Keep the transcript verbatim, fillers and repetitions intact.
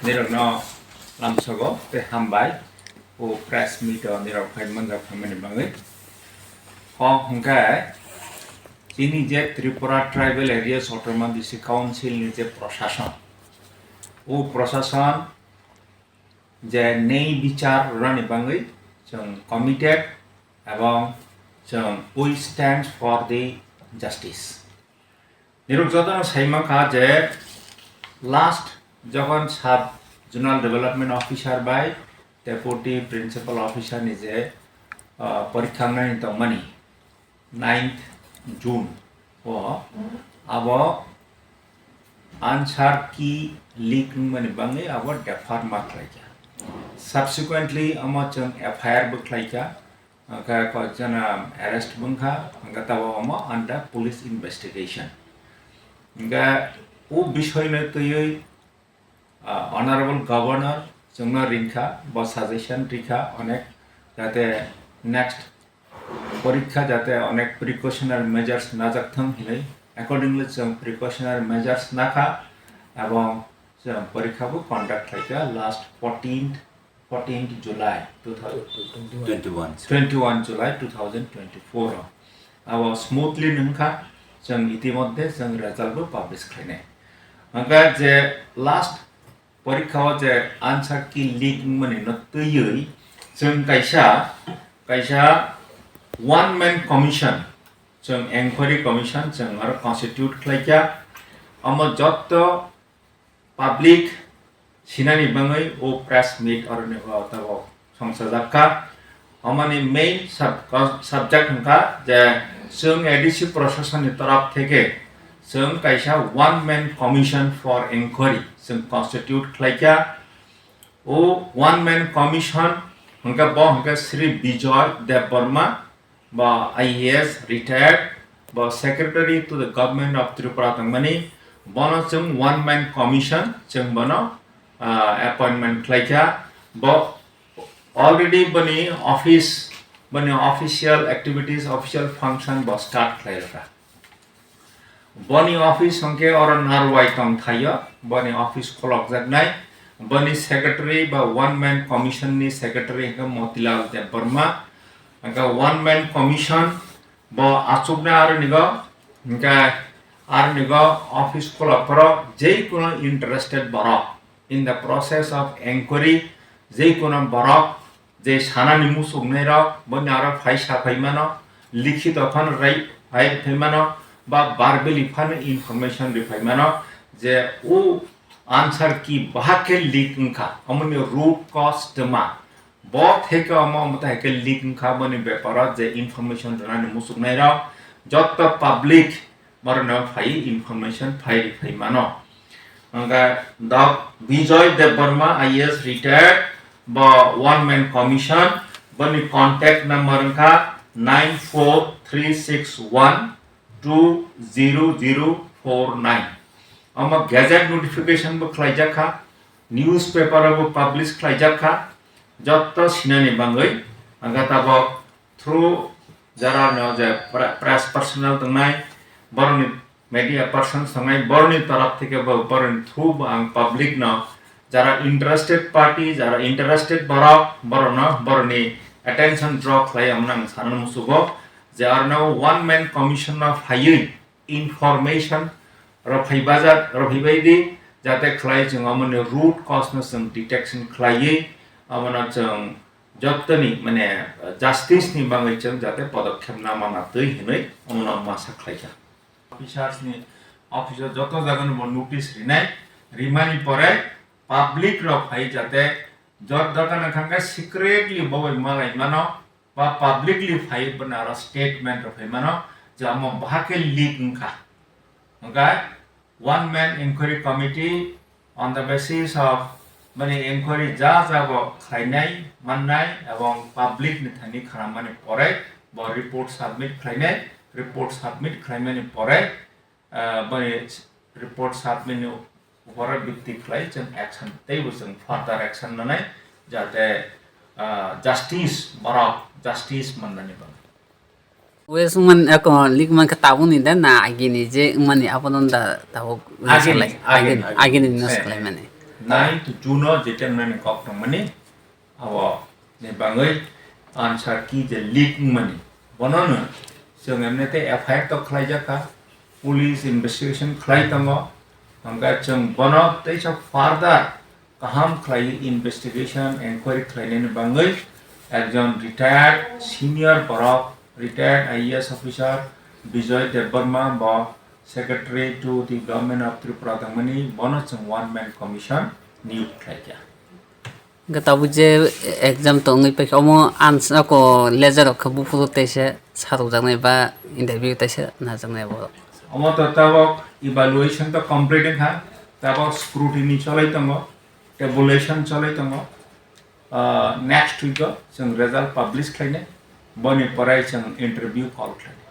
Nirokno lamsogo tei hambai o press meet o nirok phai manjak phaimani bagwi. O hwnkhe chini je Tripura Tribal Areas Autonomous District Council ni je prosason, o prosason je nei bichar rwnani bagwi chwng committed ebong chwng we stand for the justice. Nirok jotono sai mankha je last jokhon sub zonal development officer bai deputy principal officer ni je, ah, porikha wngnani tongmani ninth June o abo answer key leak wngmani bagwi abo defer ma khlaikha. Subsequently omo chwng F I R bo khlaikha. Hwnkhe koijana arrest wngkha, hwnkhe tabok omo under police investigation. Hwnkhe o bisoino twiwi, ah, Honorable Governor chwngno ringkha, bo suggestion rikha onek, jate next porikha jate onek precautionary measures najak thung hinwi. Accordingly chwng precautionary measures nakha, ebong chwng porikha bo conduct khlaikha last fourteenth fourteenth July two thousand twenty-one. Twenty-one July two thousand twenty-four o. Abo smoothly wngkha, chwng itimodhye chwng result bo publish khlainai. Hwnkhe je last porikha o je answer key leak wngmani no twiwi chwng kaisa, kaisa one man commission, chwng enquiry commission chwng aro constitute khlaikha. Omo jotto public sinani bagwi o press meet oroni o tabok songchajak kha. Omoni main sub-, subject wngkha je chwng A D C proshasonni torop theke chwng kaisa one man commission for enquiry chwng constitute khlaikha. O one man commission hwnkhe bo hwnkhe Shri Bijoy Debbarma, bo I A S retired, bo secretary to the government of Tripura tongmani, bono chwng one man commission chwng bono, ah, appointment khlaikha. Bo already boni office, boni official activities, official function bo start khlairokha. Boni office hwnkhe oro Narwai tong thaio, boni office khulokjaknai. Boni secretary ba one man commission ni secretary hwnkhe Motilal Debbarma. Hwnkhe one man commission bo achuknai aronigo, hwnkhe aronigo office khulok phoro jei kuno interested borok in the process of enquiry, jei kuno borok je sanani muchuknai rok, boni aro phai sa phai mano, likhito phano rai phai phai mano, ba verbally phano information ri phai mano, je o answer key bahai khe leak wngkha, omoni root cause twma, bo theke omo omo tai khe leak wngkha, boni beparo je information rwnani muchuknai rok, jotto public borokno phai information phai ri phai mano. Hwnkhe Dok Bijoy Debbarma I A S retired, bo one man commission, boni contact number wngkha nine four three six one two zero zero four nine. Omo gazette notification bo khlaijak kha, newspaper o bo publish khlaijak kha, jotto sinani bagwi. Hwnkhe tabok through jara no je pre-, press personnel tongnai, borokni media persons tongnai, borokni torop theke bo, borokni through bo ang public no, jara interested party, jara interested borok, borokno, borokni attention draw khlai, omono ang sana musugo je arno one man commission no phaiwi information rok phai bajak, rok phai bai di, jate khlai chwng omoni root cause no chwng detection khlaiwi, omono chwng jottoni, mane, justice ni bagwi chwng jate podokkhep na mana twi hinwi omono masa khlaikha. Officers ni office o joto jagani bo notice rinai, rimani pore public rok phai jate jot jagana thangkhe secretly bo bai malai mano, ba publicly phai bwna aro statement rok phai mano je omo bahai khe leak wngkha. Hwnkhe one man inquiry committee on the basis of bani inquiry ja jago khlainai mannai ebong public ni thani khanamani pore bo report submit khlainai, report submit khlaimani pore, ah, bani report submit ni upore bikti khlai chwng action teibo chwng further action nanai jate, ah, justice borok justice mannani bagwi. Wes wngmani, ako leak mankha tabukni da na agini je wngmani abono da tabuk wngsalai? Agini, agini, agini, agini no eh, swlaimani. ninth June o je tengnani kok tongmani, abo ni bagwi answer key je leak wngmani, bono no chwng emne te F I R to khlaijak kha, police investigation khlai tongo, hwnka chwng bono teisa further kaham khlai investigation, enquiry khlainani bagwi ekjon retired senior borok, retired I A S officer Bijoy Debbarma bo secretary to the Government of Tripura tongmani, bono chwng one man commission niyok khlaikha. Hwnkhe tabuk je exam tongwi paikha, omo answer ko ledger rok khe buphuru teisa sarokjaknai ba interview teisa najaknai borok. Omo to tabok evaluation to complete wngkha, tabok scrutiny cholai tongo, tabulation cholai tongo. Ah, next week o chwng result publish khlainai, boni pore chwng interview call khlainai.